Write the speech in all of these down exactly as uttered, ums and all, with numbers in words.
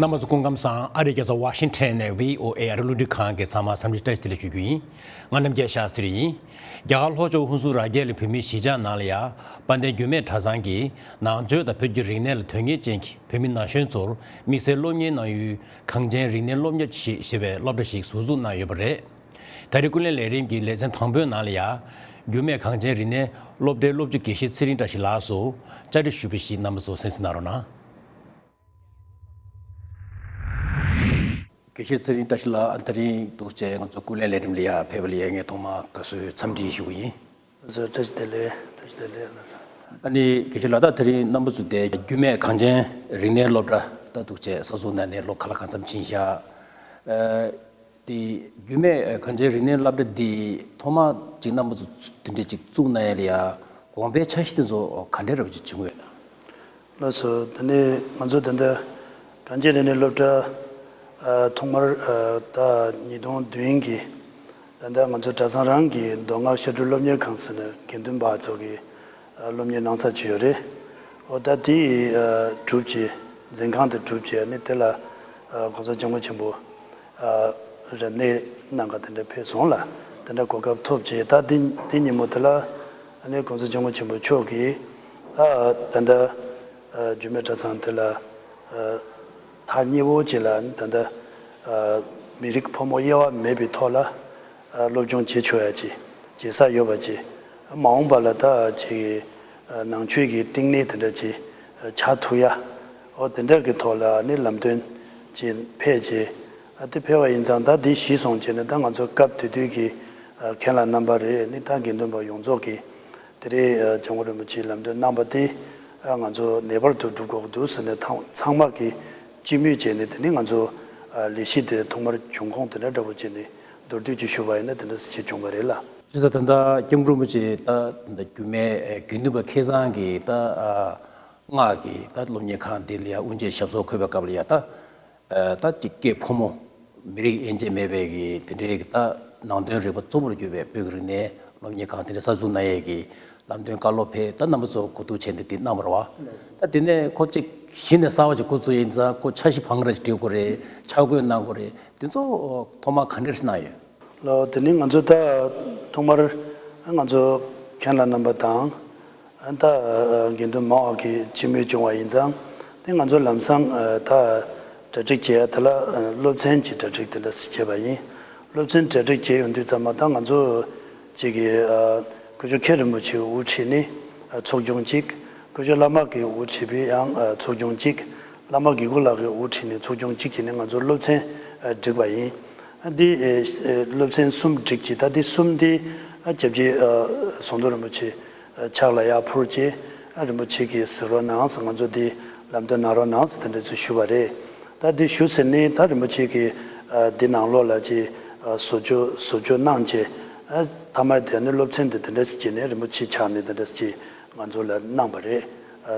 རྣམ་པ་ཚོ་སྐུ་ཁམས་བཟང་། ཨ་རིའི་རྒྱལ་ས་ཝ་ཤིང་ཊོན་ནས་བྷི་ཨོ་ཨེ་ཨ་རི་རླུང་འཕྲིན་ཁང་གི་ཚང་མ་འཚམས་འདྲི་བཀྲ་ཤིས་བདེ་ལེགས་ཞུ་རྒྱུ་ཡིན། ང་རྣམ་རྒྱལ་ཤཱ་སྟྲི་ཡིན། རྒྱ་གར་ལྷོ་ཕྱོགས་ཧུན་སུར་ར་རྒྱལ་གྱི་བོད་མིའི་གཞིས་ཆགས་ནང་ལ་ཡ། དཔལ་ལྡན་འགྱུར་མེད་གྲྭ་ཚང་གིས་ནང་ཆོས་དང་བོད་ཀྱི་རིག་གནས་ལ་དོན་གཉེར་ཅན་གྱི་བོད་མི་ན་གཞོན་ཚོར་དམིགས་བསལ་སློབ་གཉེར་གནང་ཡུལ་གངས་ཅན་རིག་གནས་སློབ་གཉེར་ཞེས་པའི་སློབ་གྲྭ་ཞིག་ཟུར་འཛུགས་གནང་ཡོད་པ་རེད། ད་རེས་ཀུན་གླེང་ལས་རིམ་གྱི་ལེ་ཚན་དང་པོའི་ནང་ལ་ཡ། འགྱུར་མེད་གངས་ཅན་རིག་གནས་སློབ་གྲྭའི་སློབ་སྤྱི་དགེ་བཤེས་ཚེ་རིང་བཀྲ་ཤིས་ལགས་སུ་བཅར་འདྲི་ཞུས་པ་ཞིག་རྣམ་པ་ཚོ་གསན་གཟིགས་གནང་རོགས་གནང་། དགེ་བཤེས་ཚེ་རིང་བཀྲ་ཤིས་ལགས། ཨ། དེ་རིང་འདུག་སེ་ང་ཚོ་ཀུན་གླེང་ལས་རིམ་ལ་ཡ་ཕེབས་པ་ལ་ཡ་ངས་ཐོག་མར་དགའ་བསུའི་འཚམས་འདྲི་ཞུ་གི་ཡིན། ལགས་སོ། བཀྲ་ཤིས་བདེ་ལེགས། བཀྲ་ཤིས་བདེ་ལེགས། ལགས་སོ། ཨ་ནི་དགེ་བཤེས་ལགས། ད་དེ་རིང་རྣམ་པ་ཚོ་དེ་འགྱུར་མེད་གངས་ཅན་རིག་གནས་སློབ་གྲྭ་ད་འདུག་སེ་གསར་འཛུགས་གནང་ནས་ལོ་ག་ལ་གང་འཚམ་ཕྱིན་ཤག། ཨ། དེ་འགྱུར་མེད་གངས་ཅན་རིག་གནས་སློབ་གྲྭ་འདི་ཐོག་མ་ཅིག་རྣམ་པ་ཚོ་དེ་འདྲས་ཅིག་བཙུགས་གནང་ཡ་ལ་ཡ་གོང་འཕེལ་འཆར་གཞི་དེ་ཚོ་ག་འདྲས་རབ་ཅིག་བྱུང་ཡོད་ན། ལགས་སོ། དེ་ནས་ང་ཚོ་ད་ལྟ་གངས་ཅན་རིག་གནས་སློབ་གྲྭ། ཨ། ཐོག་མར། ཨ། ད་ཉིས་སྟོང་བདུན་གྱི་ད་ལྟ་ང་ཚོ་གྲྭ་ཚང་རང་གི་མདོ་སྔགས་ཤར་སྤྲོད་སློབ་གཉེར་ཁང་ཟེར་ནས་དགེ་འདུན་པ་ཚོ་གི་ཨ། སློབ་གཉེར་གནང་ས་ཅིག་ཡོད་རེད། འོ། ད་དེ་ཡི་ཨ། གྲུབ་བྱས། འཛིན་ཁང་དེ་གྲུབ་བྱས་ནས་དེ་ལ་ཨ། གོང་ས་སྐྱབས་མགོན་ཆེན་པོ་ཨ། རབ་གནས་གནང་ག་དེ་འདྲ་ཕེབས་སོང་ལ། དེ་འདྲ་གོ་སྐབས་ཐོབ་བྱས། ད་དེ་དེ་ཉིན་མོ་དེ་ལ་ཨ་ནི་གོང་ས་སྐྱབས་མགོན་ཆེན་པོ་མཆོག་གིས་ད་ད་ལྟ་ཨ། འགྱུར་མེད་གྲྭ་ཚང་དེ་ལ་ཨ། ཐག་ཉེ་བོ་ཅིག་ལ་ད་ལྟ་ཨ། མི་རིགས་ཕོ་མོ་དབྱེ་བ་མེད་པའི་ཐོག་ལ་ཨ། སློབ་སྦྱོང་བྱེད་ཆོག་ཡ་ཅིག་བྱེད་ས་ཡོད་པ་ཅིག། མ་འོངས་པ་ལ་ད་ཅིག་ཨ། ནང་ཆོས་ཀྱི་བསྟི་གནས་དེ་འདྲ་ཅིག་ཨ། ཆགས་ཐུབ་ཡ། འོ། དེ་འདྲ་གི་ཐོག་ལ་ནི་ལམ་སྟོན་ཅིག་ཕེབས་བྱས། ཨ། དེ་ཕེབས་པ་ཡིན་ཙང་ད་འདི་གཞི་བཟུང་བྱས་ནས་ད་ང་ཚོ་སྐབས་དེ་དུས་ཀྱི་ཨ། མཁན་བླ་རྣམ་པ་རེད། ནི་ད་དགེ་འདུན་པ་ཡོངས་རྫོགས་ཀྱིས་དེ་རིང་ཨ། སྐྱབས་མགོན་རིན་པོ་ཆེས་ལམ་སྟོན་གནང་བ་དེ་ཨ། ང་ཚོ་ངེས་པར་དུ་སྒྲུབ་དགོས་ཀྱི་འདུག་ཟེར་ནས་ད་ཚང་མ་གིས་སྤྱི་མོས་བྱས་ནས། དེ་ནས་ང་ཚོ་ཨ། ལས་གཞི་དེ་ཐོག་མར་འབྱུང་ཁུངས་དེ་འདྲ་འདྲ་པོ་བྱས་ནས་མདོར་བསྡུས་ཅིག་ཞུ་བ་ཡིན་ན་དེ་འདྲ་ཞིག་བྱུང་བ་རེད་ལ། བྱས་ཙང་ད་ལྟ་སྐྱབས་མགོན་རིན་པོ་ཆེ་ད་ད་ལྟ་འགྱུར་མེད་དགེ་འདུན་པ་ཁ་སང་གི་ད་ཨ། སྔགས་ཀྱི་ད་སློབ་གཉེར་ཁང་འདི་ལ་ཡ་དབུ་འབྱེད་ཞབས་སོར་འཁོད་པའི་སྐབས་ལ་ཡ། ད་ཨ། ད་ཅིག་སྐྱེས་ཕོ་མོ་མི་རིགས་དབྱེ་འབྱེད་མེད་པའི་གི་དེ་འདྲའི་གི་ད་ནང་དོན་རིག་པ་གཙོ་བོར་གྱུར་པའི་བོད་ཀྱི་རིག་གནས་སློབ་གཉེར་ཁང་དེ་འདྲ་གསར་འཛུགས་གནང་ཡས་ཀྱི་ལམ་སྟོན་བཀའ་སློབ་ཕེབས། ད་རྣམ་པ་ཚོ་གོ་བསྡུར་བྱས་ནས་དེ་གནང་བ་རེད་བ། ད་དེ་ནས་ཁོ་ཅིག་གཞི་ནས་གསར་པ་ཅིག་འགོ་བཙུགས་ཡིན་ཙང་ཁོ་འཆར་གཞི་གང་འདྲ་ཅིག་བསྒྲིགས་དགོས་རེད། འཆར་འགོད་གནང་དགོས་རེད། དེ་ཚོ་ཐོག་མར་ག་འདྲ་ཞིག་གནང་ཡོད། ལགས། དེ་ནི་ང་ཚོ་ད་ཐོག་མར་ང་ཚོ་མཁན་བླ་རྣམ་པ་དང་ད་དགེ་འདུན་མང་བ་གིས་སྤྱི་མོས་བྱུང་བ་ཡིན་ཙང་། དེ་ང་ཚོ་ལམ་སང་ད་གྲ་སྒྲིག་བྱས་ཡ་དེ་ལ་སློབ་ཚན་གྱི་གྲ་སྒྲིག་དེ་འདྲ་བྱས་པ་ཡིན། སློབ་ཚན་གྲ་སྒྲིག་བྱས་ཡོང་དུས་ཙམ་པ་ད་ང་ཚོ་གཅིག་གི་སྐུ་ཞབས་མཁན་རིན་པོ་ཆེའི་དབུ་ཁྲིད་ནས་ཚོགས་ཆུང་གཅིག། སྐུ་ཞབས་བླ་མ་གི་དབུ་ཁྲིད་པའི་ཡང་ཚོགས་ཆུང་གཅིག། བླ་མ་དགེ་སྐོས་ལགས་ཀྱི་དབུ་ཁྲིད་ནས་ཚོགས་ཆུང་གཅིག་བྱས་ནས་ང་ཚོ་སློབ་ཚན་བསྒྲིགས་པ་ཡིན། འདི་སློབ་ཚན་གསུམ་བསྒྲིགས་ཀྱི། ད་འདི་གསུམ་འདི་སྐྱབས་རྗེ་ཟམ་གདོང་རིན་པོ་ཆེ་ཕྱག་ལ་ཡར་ཕུལ་རྗེས་རིན་པོ་ཆེ་གིས་གཟིགས་རོགས་གནང་ཟེར། ང་ཚོ་འདི་ལམ་སྟོན་གནང་རོགས་གནང་ཟེར་དེ་འདྲ་ཚོ་ཞུས་པ་རེད། ད་འདི་ཞུས་ཚར་ནས་ད་རིན་པོ་ཆེ་གིས་འདི་ནང་ལོགས་ལ་ཅིག་བཟོ་བཅོས་བཟོ་བཅོས་གནང་བྱས། མཐའ་མ་དེ་ནི་སློབ་ཚན་དེ་དེ་འདྲ་ཞིག་བྱས་ནས་རིན་པོ་ཆེ་ཕྱག་ནས་དེ་འདྲ་ཞིག་ང་ཚོ་ལ་གནང་བ་རེད།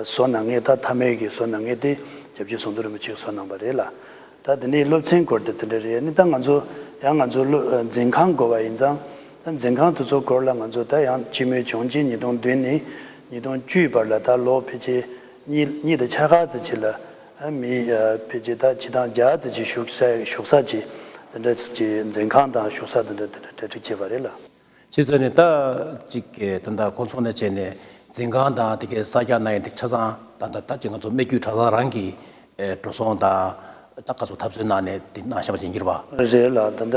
བཟོ་གནང་མཁན། ད་མཐའ་མའི་གི་བཟོ་གནང་མཁན་དེ་སྐྱབས་རྗེ་ཟམ་གདོང་རིན་པོ་ཆེས་བཟོ་གནང་བ་རེད་ལ། ད་དེ་ནས་སློབ་ཚན་སྐོར་དེ་དེ་འདྲ་རེད། ནི་ད་ང་ཚོ་ཡང་ང་ཚོ་སློབ་འཛིན་ཁང་དགོས་པ་ཡིན་ཙང་། ད་འཛིན་ཁང་དེ་ཚོ་སྐོར་ལ་ང་ཚོ་ད་ཡང་སྤྱི་མོས་བྱུང་རྗེས་ཉིས་སྟོང་བདུན་ནས་ཉིས་སྟོང་བཅུ་བར་ལ་ད་ལོ་ཕལ་ཆེར་གཉིས་གཉིས་དང་ཕྱེད་ཀ་ཙམ་ཅིག་ལ་མི་ཕལ་ཆེར་ད་སྤྱི་བཏང་བརྒྱ་ཙམ་ཅིག་བཞུགས་ས་བཞུགས་ས་ཅིག་དེ་འདྲ་ཅིག་འཛིན་ཁང་དང་བཞུགས་ས་དེ་འདྲ་དེ་འདྲ་གྲ་སྒྲིག་བྱས་པ་རེད་ལ། ཁྱེད་ཚོ་ནས་ད་ཅིག་གི་ད་ལྟ་ཁོང་ཚོ་ནས་བྱས་ནས་འཛིན་ཁང་དང་དེ་གའི་གསར་རྒྱག་གནང་ཡས་དེ་ཆ་ཚང་ད་ལྟ་ད་ཅིག་ང་ཚོ་སྨད་རྒྱུད་གྲྭ་ཚང་རང་གི་འགྲོ་སོང་དང་ད་ག་ཚོད་ཐབས་ཚུལ་གནང་ནས་དེ་གནང་བཞག་པ་ཅིག་ཡིན་གྱི་རེད་པ། རེད་ལ། ད་ལྟ་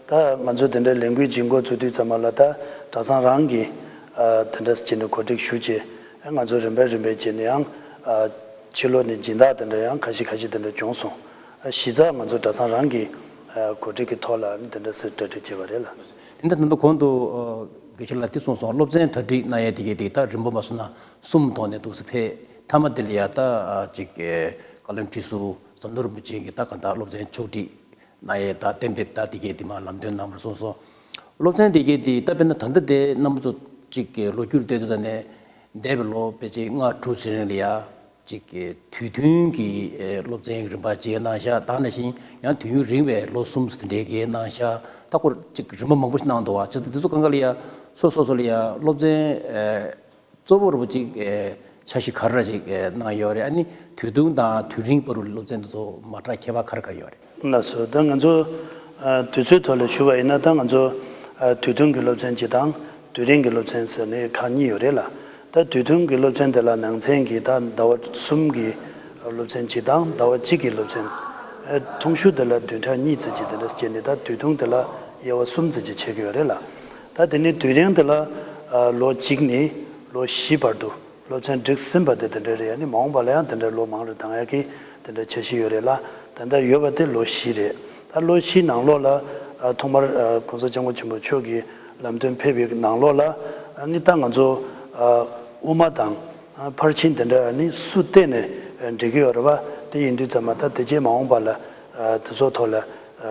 ད་ང་ཚོ་དེ་འདྲའི་ལས་འགུལ་ཅིག་འགོ་བཙུགས་དུས་ཙམ་པ་ལ་ད་གྲྭ་ཚང་རང་གི་དེ་འདྲ་བྱས་ནས་གོ་སྒྲིག་ཞུ་བྱས། ང་ཚོ་རིམ་པས་རིམ་པས་བྱས་ནས་ཡང་ཕྱི་ལོགས་ནས་སྦྱིན་བདག་དེ་འདྲ་ཡང་ཁ་ཤས་ཁ་ཤས་དེ་འདྲ་བྱུང་སོང་། གཞི་རྩ་ང་ཚོ་གྲྭ་ཚང་རང་གི་གོ་སྒྲིག་གི་ཐོག་ལ་དེ་འདྲ་སེ་གྲ་སྒྲིག་བྱས་པ་རེད་ལ། དེ་འདྲ་ད་ལྟ་གོང་དུ་དགེ་བཤེས་ལགས་འདི་གསུངས་སོང་། སློབ་ཚན་གྲ་སྒྲིག་གནང་ཡས་དེ་གའི་དེ་ད་རིམ་པ་མ་སོང་ན་གསུམ་ཐོག་ནས་འདུག་སེ་ཕེབས། མཐའ་མ་དེ་ལ་ཡ་ད་ཅིག་བཀའ་བློན་ཁྲི་ཟུར་ཟམ་གདོང་རིན་པོ་ཆེ་གིས་ད་གང་ལྟར་སློབ་ཚན་ཕྱོགས་སྒྲིག་གནང་ཡས་ད་གཏན་འབེབས་ད་དེ་གའི་དེ་མ་ལམ་སྟོན་གནང་བར་གསུངས་སོང་། སློབ་ཚན་དེ་གའི་དེ་ད་དཔེར་ན་ད་ལྟ་དེ་རྣམ་པ་ཚོ་ཅིག་ལོ་རྒྱུས་ལ་བལྟས་དུས་ད་ནས་འདས་པའི་ལོ་ཕལ་ཆེར་ལྔ་དྲུག་ཙམ་རིང་ལ་ཡ། ཅིག་གི་དུས་མཐུན་གྱི་ཨེ་སློབ་ཚན་རིམ་པ་གཅིག་གནང་ཤག། དེ་ནང་བཞིན་ཡང་དུས་ཡུན་རིང་བའི་ལོ་གསུམ་ཙམ་དེ་འདྲའི་གི་གནང་ཤག། ད་ཁོ་ཅིག་རིམ་པ་མང་པོ་ཞིག་གནང་འདུག་བ། བྱས་ཙང་དེ་ཚོ་གང་ག་ལ་ཡ་སོ་སོ་སོ་ལ་ཡ་སློབ་ཚན་ཨེ་གཙོ་བོ་རུ་ཅིག་ཨེ་ འཆར་གཞི་ག་རེ་ཅིག་གནང་ཡོད་རེད། ཨ་ནི་དུས་ཐུང་དང་དུས་རིང་བར་དུ་སློབ་ཚན་དེ་ཚོ་མ་འདྲ་ཁྱད་པར་ག་རེ་ག་རེ་ཡོད་རེད། ལགས་སོ། ད་ང་ཚོ་ཨ་དུས་ཚོད་ཐོག་ལ་ཞུ་བ་ཡིན་ན། ད་ང་ཚོ་ཨ་དུས་ཐུང་གི་སློབ་ཚན་གཅིག་དང་དུས་རིང་གི་སློབ་ཚན་ཟེར་ནས་ཁག་གཉིས་ཡོད་རེད་ལ། ད་དུས་ཐུང་གི་སློབ་ཚན་དེ་ལ་ནང་ཚན་གྱི་ད་ཟླ་བ་གསུམ་གྱི་སློབ་ཚན་གཅིག་དང་ཟླ་བ་གཅིག་གི་སློབ་ཚན། ཨ་ཐུང་ཤོས་དེ་ལ་བདུན་ཕྲག་གཉིས་ཙམ་ཅིག་དེ་འདྲ་བྱས་ནས། ད་དུས་ཐུང་དེ་ལ་དབྱེ་བ་གསུམ་ཙམ་ཅིག་ཕྱེ་གི་ཡོད་རེད་ལ། ད་དེ་ནས་དུས་རིང་དེ་ལ་ཨ་ལོ་གཅིག་ནས་ལོ་བཞི་བར་དུ་སློབ་ཚན་སྒྲིག་ཟིན་པ་དེ་དེ་འདྲ་རེད། ཨ་ནི་མ་འོངས་པ་ལ་ཡང་དེ་འདྲ་ལོ་མང་རུ་བཏང་ཡག་གི་དེ་འདྲ་འཆར་གཞི་ཡོད་རེད་ལ། ད་ལྟ་ཡོད་པ་དེ་ལོ་བཞི་རེད། ད་ལོ་བཞིའི་ནང་ལོགས་ལ་ཨ་ཐོག་མར་ཨ་༸གོང་ས་༸སྐྱབས་མགོན་ཆེན་པོ་མཆོག་གི་ལམ་སྟོན་ཕེབས་པའི་ནང་ལོགས་ལ། ཨ་ནི་ད་ང་ཚོ་ཨ་དབུ་མ་དང་ཨ་ཕར་ཕྱིན་དེ་འདྲ་ཨ་ནི་སུ་བལྟས་ནས་འགྲིག་གི་ཡོད་རེད་པ། དེ་ཡིན་དུས་ཙམ་པ་ད་དེ་རྗེས་མ་འོངས་པ་ལ་ཨ་དེ་ཚོ་ཐོག་ལ་ཨ་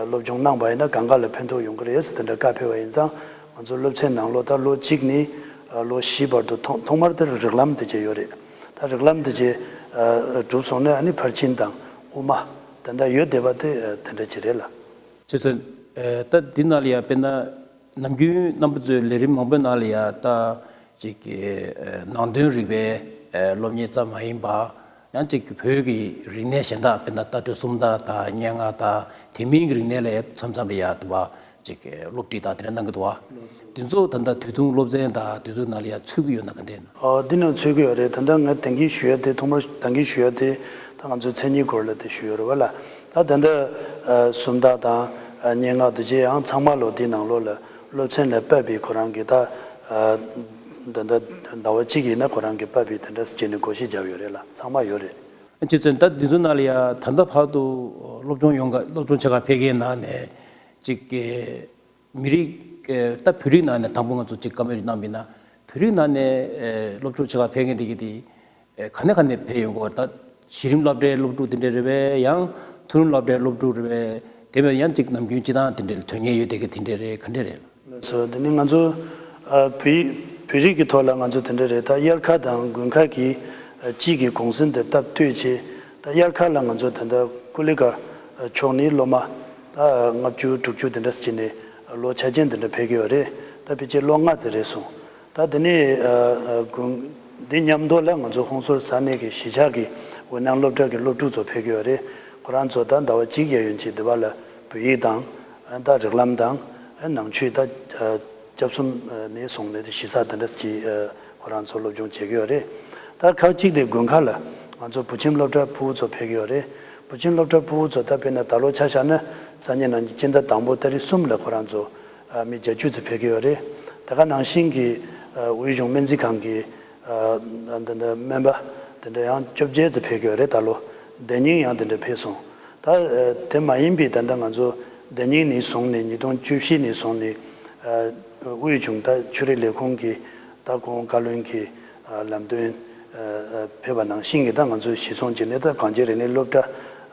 སློབ་སྦྱོང་གནང་པ་ཡིན་ན་གང་ག་ལ་ཕན་ཐོགས་ཡོང་གི་རེད་ཟེར་དེ་འདྲ་བཀའ་ཕེབས་པ་ཡིན་ཙང་། ང་ཚོ་སློབ་ཚན་ནང་ལོགས་ད་ལོ་གཅིག་ནས་ཨ་ལོ་བཞི་བར་དུ་ཐོག་ཐོག་མར་དེར་རིགས་ལམ་དེ་བྱས་ཡོད་རེད། ད་རིགས་ལམ་དེ་བྱས་ཨ་གྲུབ་སོང་ན། ཨ་ནི་ཕར་ཕྱིན་དང་དབུ་མ་དེ་འདྲ་ཡོད་བསྡད་པ་དེ་ཨ་དེ་འདྲ་ཅིག་རེད་ལ། བྱས་ཙང་ཨ་ད་འདི་ནང་ལ་ཡ་དཔེར་ན་ནམ་རྒྱུན་རྣམ་པ་ཚོའི་ལས་རིམ་མང་པོའི་ནང་ལ་ཡ་ད་ཅིག་གི་ཨ་ནང་དོན་རིག་པའི་ཨ་སློབ་གཉེར་ཙམ་མ་ཡིན་པ། ཡང་ཅིག་བོད་ཀྱི་རིག་གནས་གཞན་དག་དཔེར་ན་ལྟ་སྤྲོད་སུམ་རྟགས་དང་སྙན་ངག་དང་དེ་མིན་གྱི་རིག་གནས་ལ་མཚམས་མཚམས་ལ་ཡ་དུ་བ་ཅིག་སློབ་ཁྲིད་དང་དེ་འདྲ་གནང་གི་འདུག་བ། དེ་ཚོ་ད་ལྟ་དུས་ཐུང་སློབ་ཚན་དང་དེ་ཚོའི་ནང་ལ་ཡ་ཚུད་ཀྱི་ཡོད་ན་ག་འདྲས་ན། ཨོ། འདི་ནང་ཚུད་ཀྱི་ཡོད་རེད། ད་ལྟ་ངས་འདོན་གྱི་ཞུ་ཡ་དེ། ཐོག་མར་འདོན་གྱི་ཞུ་ཡ་དེ་ད་ང་ཚོའི་མཚན་ཉིད་སྐོར་ལ་དེ་ཞུ་ཡོད་རེད་བ་ལ། ད་ད་ལྟ་ཨ་སུམ་རྟགས་དང་ཨ་སྙན་ངག་དེ་བྱས་ཡང་ཚང་མ་ལོ་འདི་ནང་ལོགས་ལ་སློབ་ཚན་ལ་དཔག་པའི་ཁོ་རང་གི་ད་ཨ་ད་ལྟ་ཟླ་བ་གཅིག་ཡིན་ན་ཁོ་རང་གི་དཔག་པའི་དེ་འདྲ་བྱས་ནས་བགོ་བཤའ་བརྒྱབ་ཡོད་རེད་ལ། ཚང་མ་ཡོད་རེད། ཨ་ཅེ་ཚོས་ད་འདི་ཚོ་ནང་ལ་ཡ་ད་ལྟ་བར་དུ་སློབ་སྦྱོང་ཡོང་ག་སློབ་སྦྱོང་བྱེད་ག་ཕེབས་མཁན་ནང་ནས་ཅིག་གི་མི་རིགས་ད་བོད་རིགས་ནང་ནས་དང་པོ་ང་ཚོ་ཅིག་བཀའ་མོལ་རེ་གནང་བ་ཡིན་ན། བོད་རིགས་ནང་ནས་ཨེ་སློབ་སྦྱོང་བྱེད་ག་ཕེབས་མཁན་དེ་གི་དེ་ཨེ་ག་ནས་ག་ནས་ཕེབས་ཡོང་གི་ཡོད་རེད། ད་གཞི་རིམ་སློབ་གྲྭའི་སློབ་ཕྲུག་དེ་འདྲ་རེད་པས། ཡང་མཐོ་རིམ་སློབ་གྲྭའི་སློབ་ཕྲུག་རེད་པས། དེ་མིན་ཡང་ཅིག་ནམ་རྒྱུན་སྤྱིར་བཏང་དེ་འདྲ་ལ་དོན་གཉེར་ཡོད་བསྡད་མཁན་དེ་འདྲ་རེད། ག་འདྲ་རེད། ལགས་སོ། དེ་ནི་ང་ཚོ་ཨ་བོད་བོད་རིགས་ཀྱི་ཐོག་ལ་ང་ཚོ་དེ་འདྲ་རེད། ད་དབྱར་ཁ་དང་དགུན་ཁ་གི་ཨ་དཔྱིད་ཀྱི་གུང་སེང་དེ་སྟབས་བསྟུན་བྱས། ད་དབྱར་ཁ་ལ་ང་ཚོ་ད་ལྟ་ཀུ་ལི་ཀ་ཕྱོགས་ནས་སློབ་མ་ད་ལྔ་བཅུ་དྲུག་ཅུ་དེ་འདྲ་ཅིག་ནས་ལོ་ཆ་རྐྱེན་དེ་འདྲ་ཕེབས་ཀྱི་ཡོད་རེད། ད་ཕལ་ཆེར་ལོ་ལྔ་ཙམ་རེད་སོང་། ད་དེ་ནས་ཨ་ཨ་དགུན་དེ་མཉམ་དུ་ལ་ང་ཚོ་ཧོང་སོར་ས་གནས་ཀྱི་གཞིས་ཆགས་ཀྱི་འོད་སྣང་སློབ་གྲྭ་གི་སློབ་ཕྲུག་ཚོ་ཕེབས་ཀྱི་ཡོད་རེད། ཁོ་རང་ཚོ་ད་ཟླ་བ་གཅིག་གཡས་གཡོན་ཅིག་འདི་བ་ལ་བོད་ཡིག་དང་ཨ་ད་རིགས་ལམ་དང་ཨ་ནང་ཆོས་ད་ཨ་སྐྱབས་གསུམ་ནས་བཟུང་ནས་གཞིས་ཆགས་དེ་འདྲ་ཅིག་ཨ་ཁོ་རང་ཚོ་སློབ་སྦྱོང་བྱེད་ཀྱི་ཡོད་རེད། ད་ཁག་གཅིག་དེ་དགུན་ཁ་ལ་ང་ཚོ་བུ་ཁྱིམ་སློབ་གྲྭ་ཕྲུ་གུ་ཚོ་ཕེབས་ཀྱི་ཡོད་རེད། བུ་ཁྱིམ་སློབ་གྲྭ་ཕྲུ་གུ་ཚོ་ད་དཔེར་ན་ད་ལོ་ཆ་བཞག་ན་སང་ཉིན་གནངས་ཉིན་སྤྱི་ཟླ་དང་པོ་ཏ་རིག་གསུམ་ལ་ཁོ་རང་ཚོ་ཨ་མི་བརྒྱད་ཅུ་ཙམ་ཕེབས་ཀྱི་ཡོད་རེད། ད་ག་ནང་བཞིན་གྱི་ཨ་དབུས་གཞུང་སྨན་རྩིས་ཁང་གི་ཨ་འདི་འདྲ་སྨན་པ་དེ་འདྲ་ཡང་བཅོ་བརྒྱད་ཙམ་ཕེབས་ཀྱི་ཡོད་རེད། ད་ལོ་དེ་ཉིན་ཡང་དེ་འདྲ་ཕེབས་སོང་། ད་ཨ་དེ་མ་ཡིན་པའི་ད་ལྟ་ང་ཚོ་དེ་ཉིན་ནས་བཟུང་ནས་ཉིས་སྟོང་བཅུ་བཞི་ནས་བཟུང་ནས་ཨ་དབུས་གཞུང་ད་ཆོས་རིག་ལས་ཁུངས་ཀྱི་ད་གོང་བཀའ་བློན་གྱི་ཨ་ལམ་སྟོན་ཨ་ཨ་ཕེབས་པ་ནང་བཞིན་གྱི་ད་ང་ཚོས་གཞི་བཟུང་བྱས་ནས་ད་གངས་ཅན་རིག་གནས་སློབ་གྲྭ་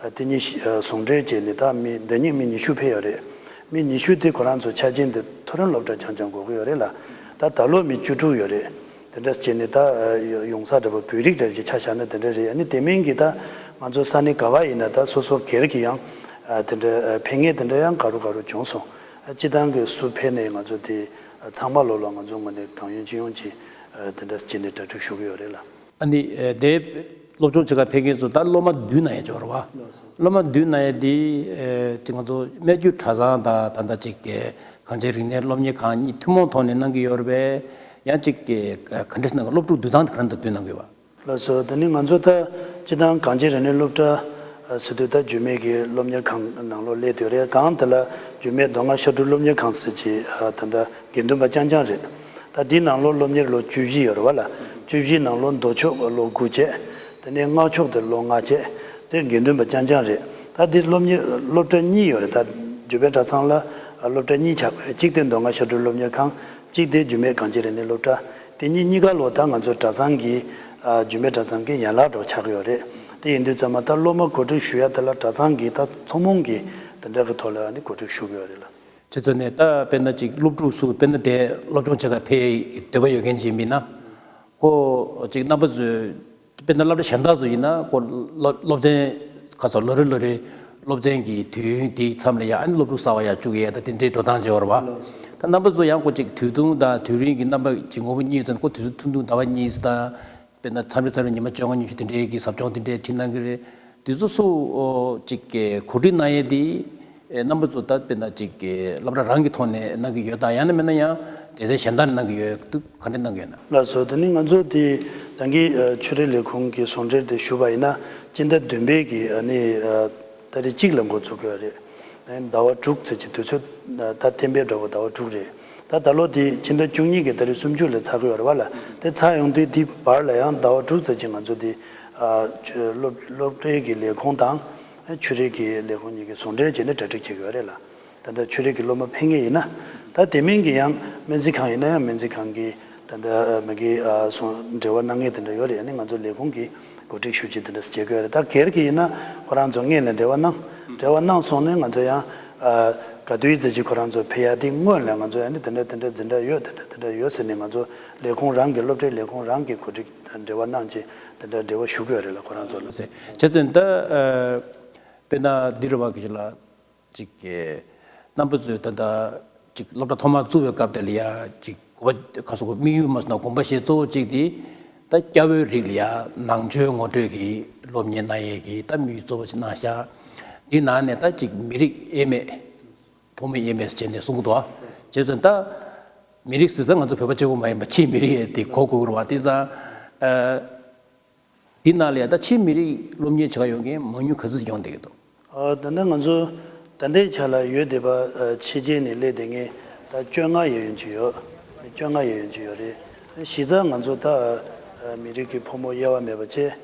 ཨ་དེ་ཉིད་ཨ་ཟུང་འབྲེལ་བྱས་ནས་ད་མི་འདི་ཉིད་མི་ཉི་ཤུ་ཕེབས་ཡོད་རེད། མི་ཉི་ཤུ་དེ་ཁོ་རང་ཚོ་ཆ་རྐྱེན་དེ་མཐོ་རིམ་སློབ་གྲྭ་རྐྱང་རྐྱང་དགོས་ཀྱི་ཡོད་རེད་ལ། ད་ད་ལོ་མི་བཅུ་དྲུག་ཡོད་རེད། དེ་འདྲ་བྱས་ནས་ད་ཨ་ཡོང་ས་འདྲ་པོ་བོད་རིགས་འདྲ་ཅིག་ཆ་བཞག་ན་དེ་འདྲ་རེད། ཨ་ནི་དེ་མིན་གྱི་ད་ང་ཚོ་ས་གནས་ག་བ་ཡིན་ན་ད་སོ་སོ་སྒེར་གྱི་ཡང་ཨ་དེ་འདྲ་ཨ་ཕེབས་མཁན་དེ་འདྲ་ཡང་ག་རུ་ག་རུ་བྱུང་སོང་། ཨ་སྤྱི་བཏང་གི་སུ་ཕེབས་ནས་ང་ཚོ་དེ་ཨ་ཚང་མ་ལོ་ལ་ང་ཚོ་ངོས་ནས་གང་ཡོང་ཅི་ཡོང་ཅིག་ཨ་དེ་འདྲ་བྱས་ནས་གྲ་སྒྲིག་ཞུ་གི་ཡོད་རེད་ལ། ཨ་ནི་ཨ་དེ་སློབ་སྦྱོང་བྱེད་ག་ཕེབས་མཁན་ཚོ་ད་སློབ་མ་བསྡུས་གནང་ཡ་ཅིག་ཡོད་རེད་བ། སློབ་མ་བསྡུས་གནང་ཡ་དེ་ཨ་དེ་ང་ཚོ་སྨད་རྒྱུད་གྲྭ་ཚང་དང་ད་ལྟ་ཅིག་གི་གངས་ཅན་རིག་གནས་སློབ་གཉེར་ཁང་གཉིས་ཐུན་མོང་ཐོག་ནས་གནང་གི་ཡོད་རེད་པས། ཡང་ཅིག་གི་ག་འདྲ་ཟེར་ན་སློབ་ཕྲུག་བསྡུ་སྟངས་དེ་ག་རང་དང་བསྡུས་གནང་གི་ཡོད་པ། ལགས་སོ། དེ་ནི་ང་ཚོ་ད་སྤྱི་བཏང་གངས་ཅན་རིག་གནས་སློབ་གྲྭ་ཟེར་དུས་ད་རྒྱུད་སྨད་ཀྱི་སློབ་གཉེར་ཁང་ནང་ལོགས་སླེབས་དུས་རེད། གང་དེ་ལ་རྒྱུད་སྨད་མདོ་སྔགས་ཤར་སྒྲུབ་སློབ་གཉེར་ཁང་ཟེར་གྱི་ད་ལྟ་དགེ་འདུན་པ་རྐྱང་རྐྱང་རེད། ད་འདིའི་ནང་ལོགས་སློབ་གཉེར་ལོ་བཅུ་བཞི་ཡོད་རེད་བ་ལ། བཅུ་བཞིའི་ནང་ལོགས་མདོ་ཕྱོགས་ལོ་དགུ་བྱས། དེ་ནས་སྔགས་ཕྱོགས་དེ་ལོ་ལྔ་བྱས། དེ་དགེ་འདུན་པ་རྐྱང་རྐྱང་རེད། ད་འདི་སློབ་གཉེར་སློབ་གྲྭ་གཉིས་ཡོད་རེད། ད་རྒྱུད་སྨད་གྲྭ་ཚང་ལ་སློབ་གྲྭ་གཉིས་ཆགས་པ་རེད། གཅིག་དེ་མདོ་སྔགས་ཤར་སྒྲུབ་སློབ་གཉེར་ཁང་། གཅིག་དེ་རྒྱུད་སྨད་གངས་ཅན་རིག་གནས་སློབ་གྲྭ། དེ་གཉིས་གཉིས་ཀ་ལོ་ད་ང་ཚོ་གྲྭ་ཚང་གི་ཨ་རྒྱུད་སྨད་གྲྭ་ཚང་གི་ཡན་ལག་འདྲ་བོ་ཆགས་ཀྱི་ཡོད་རེད། དེ་ཡིན་དུས་ཙམ་པ་ད་སློབ་མ་གོ་སྒྲིག་ཞུ་ཡ་དེ་ལ་གྲྭ་ཚང་གི་ད་ཐུན་མོང་གི་དེ་འདྲ་གི་ཐོག་ལ་ནི་གོ་སྒྲིག་ཞུ་གི་ཡོད་རེད་ལ། བྱས་ཙང་ནས་ད་དཔེར་ན་ཅིག་སློབ་ཕྲུག་སུ་དཔེར་ན་དེ་སློབ་སྦྱོང་བྱེད་ག་ཕེབས་འདོད་པ་ཡོད་མཁན་ཅིག་ཡིན་ན། ཁོ་ཅིག་རྣམ་པ་ཚོས་དཔེར་ན་སློབ་གྲྭ་གཞན་དག་ཚོ་ཡིན་ན་ཁོ་སློབ་སློབ་ཚན་ཁ་ཚ་ལོ་རེ་ལོ་རེ་སློབ་ཚན་གྱི་དུས་ཡུན་དེའི་མཚམས་ལ་ཡ་ཨ་ནི་སློབ་ཕྲུག་གསར་པ་ཡ་བཅུག་ཡས་ད་དེ་འདྲའི་འགྲོ་སྟངས་བྱེད་པ་རེད་བ། ད་རྣམ་པ་ཚོ་ཡང་ཁོ་ཅིག་དུས་ཐུང་དང་དུས་རིང་གི་རྣམ་པ་ཅིག་ངོ་བོ་གཉིས་ཙམ། ཁོ་དུས་ཚོད་ཐུང་ཐུང་ཟླ་བ་གཉིས་དང་། དཔེར་ན་མཚམས་རེ་མཚམས་རེ་ཉི་མ་བཅོ་ལྔ་ཉི་ཤུ་དེ་འདྲའི་གི་ཟབ་སྦྱོང་དེ་འདྲའི་ཁྲིད་གནང་གི་རེད། དེ་ཚོ་སུ་ཨོ་ཅིག་གི་གོ་སྒྲིག་གནང་ཡས་དེ་ཨེ་རྣམ་པ་ཚོ་ད་དཔེར་ན་ཅིག་གི་སློབ་གྲྭ་རང་གི་ཐོག་ནས་གནང་གི་ཡོད་དམ། ཡང་ན་མིན་ན་ཡང་སྡེ་ཚན་གཞན་དག་ནས་གནང་གི་ཡོད་འདུག། ག་འདྲ་གནང་གི་ཡོད་ན། ལགས་སོ། དེ་ནི་ང་ཚོ་དེ་ད་གིན་ཨ་ཆོས་རིག་ལས་ཁུངས་ཀྱི་ཟུང་འབྲེལ་དེ་ཞུས་པ་ཡིན་ན། སྤྱི་ཟླ་བདུན་པའི་གི་ཨ་ནི་ཨ་ཏ་རིག་གཅིག་ལ་འགོ་ཚུགས་ཀྱི་ཡོད་རེད། ཟླ་བ་དྲུག་ཙམ་གྱི་དུས་ཚོད། ད་གཏན་འབེབས་འདྲ་བོ་ཟླ་བ་དྲུག་རེད། ད་ད་ལོ་དེ་ཕྱི་ཟླ་བཅུ་གཉིས་ཀྱི་ཏ་རིག་སུམ་ཅུ་ལ་ཚར་གི་ཡོད་རེད་བ་ལ། དེ་ཚར་ཡོང་དུས་དེ་བར་ལ་ཡང་ཟླ་བ་དྲུག་ཙམ་གྱི་ང་ཚོ་དེ་ཨ་ཆོས་སློབ་སློབ་གྲྭའི་གི་ལས་ཁུངས་དང་ཆོས་རིག་གི་ལས་ཁུངས་གཉིས་ཀྱི་ཟུང་འབྲེལ་བྱས་ནས་གྲ་སྒྲིག་བྱེད་ཀྱི་ཡོད་རེད་ལ། ད་ལྟ་ཆོས་རིག་གི་སློབ་མ་ཕེབས་མཁན་ཡིན་ན། ད་དེ་མིན་གྱི་ཡང་སྨན་རྩིས་ཁང་ཡིན་ན་ཡང་སྨན་རྩིས་ཁང་གི་ད་ལྟ་མ་གི་ཨ་སོང་འབྲེལ་བ་གནང་མཁན་དེ་འདྲ་ཡོད་རེད། ཨ་ནི་ང་ཚོ་ལས་ཁུངས་ཀྱིས་གོ་སྒྲིག་ཞུ་ཆེད་དེ་འདྲ་བྱེད་དགོས་རེད། ད་སྒེར་གྱི་ཡིན་ན་ཁོ་རང་ཚོ་སྔོན་ལ་འབྲེལ་བ་གནང་། འབྲེལ་བ་གནང་སོང་ནས་ང་ཚོ་ཡང་ཨ་ག་དུས་ཙམ་ཅིག་ཁོ་རང་ཚོ་ཕེབས་ཡ་དེ་སྔོན་ལ་ང་ཚོ་ཡང་ནི་དེ་འདྲ་དེ་འདྲ་འཛིན་གྲྭ་ཡོད། དེ་འདྲ་དེ་འདྲ་ཡོད་ཟེར་ནས་ང་ཚོ་ལས་ཁུངས་རང་གི་སློབ་གྲྭའི་ལས་ཁུངས་རང་གི་གོ་སྒྲིག་འབྲེལ་བ་གནང་བྱས་དེ་འདྲ་འབྲེལ་བ་ཞུ་དགོས་རེད་ལ། ཁོ་རང་ཚོ་ལ། བྱས་ཙང་ད་ཨ་དཔེར་ན་འདི་རུ་བ་གི་ལ། ཅིག་གི་རྣམ་པ་ཚོས་ད་ལྟ་ཅིག་སློབ་གྲྭ་ཐོག་མར་བཙུགས་པའི་སྐབས་དེ་ལ་ཡ་ཅིག་གོ་བ་ག་སོ་གོ་དམིགས་ཡུལ་མ་སོང་ན་དགོངས་པ་བཞེས་གཙོ་བོ་གཅིག་དེ་ད་སྐྱ་བོའི་རིགས་ལ་ཡ་ནང་ཆོས་ངོ་སྤྲོད་ཀྱི་སློབ་གཉེར་གནང་ཡས་ཀྱི་ད་དམིགས་ཡུལ་གཙོ་བོ་ཞིག་གནང་ཤག། དེའི་ནང་ནས་ད་ཅིག་མི་རིགས་དབྱེ་མེད་ཕོ་མོ་དབྱེ་མེད་ཟེར་ནས་གསུང་གི་འདུག་ཨ། བྱས་ཙང་ད་མི་རིགས་ཟེར་ཙང་ང་ཚོ་བོད་པ་གཅིག་པོ་མ་ཡིན་པ་ཕྱིའི་མི་རིགས་དེ་གོ་དགོས་ཀྱི་རེད་བ། དེ་ཙང་ཨ། འདི་ནང་ལ་ཡང་ད་ཕྱིའི་མི་རིགས་སློབ་གཉེར་བྱེད་ག་ཡོང་མཁན་མང་ཉུང་ག་ཚོད་ཡོང་བསྡད་ཀྱི་འདུག། ཨ། ད་ལྟ་ང་ཚོ་ད་ལྟའི་ཆ་ལ་ཡོད་བསྡད་པ་ཨ་ཕྱི་རྒྱལ་ནས་སླེབས་བསྡད་མཁན་ད་བཅོ་ལྔ་ཡས་ཡོད་ཅིག་ཡོད། མི་བཅོ་ལྔ་ཡས་ཡོད་ཅིག་ཡོད་རེད། གཞི་རྩ་ང་ཚོ་ད་ཨ་མི་རིགས་ཀྱི་ཕོ་མོ་དབྱེ་བ་མེད་པ་བྱས།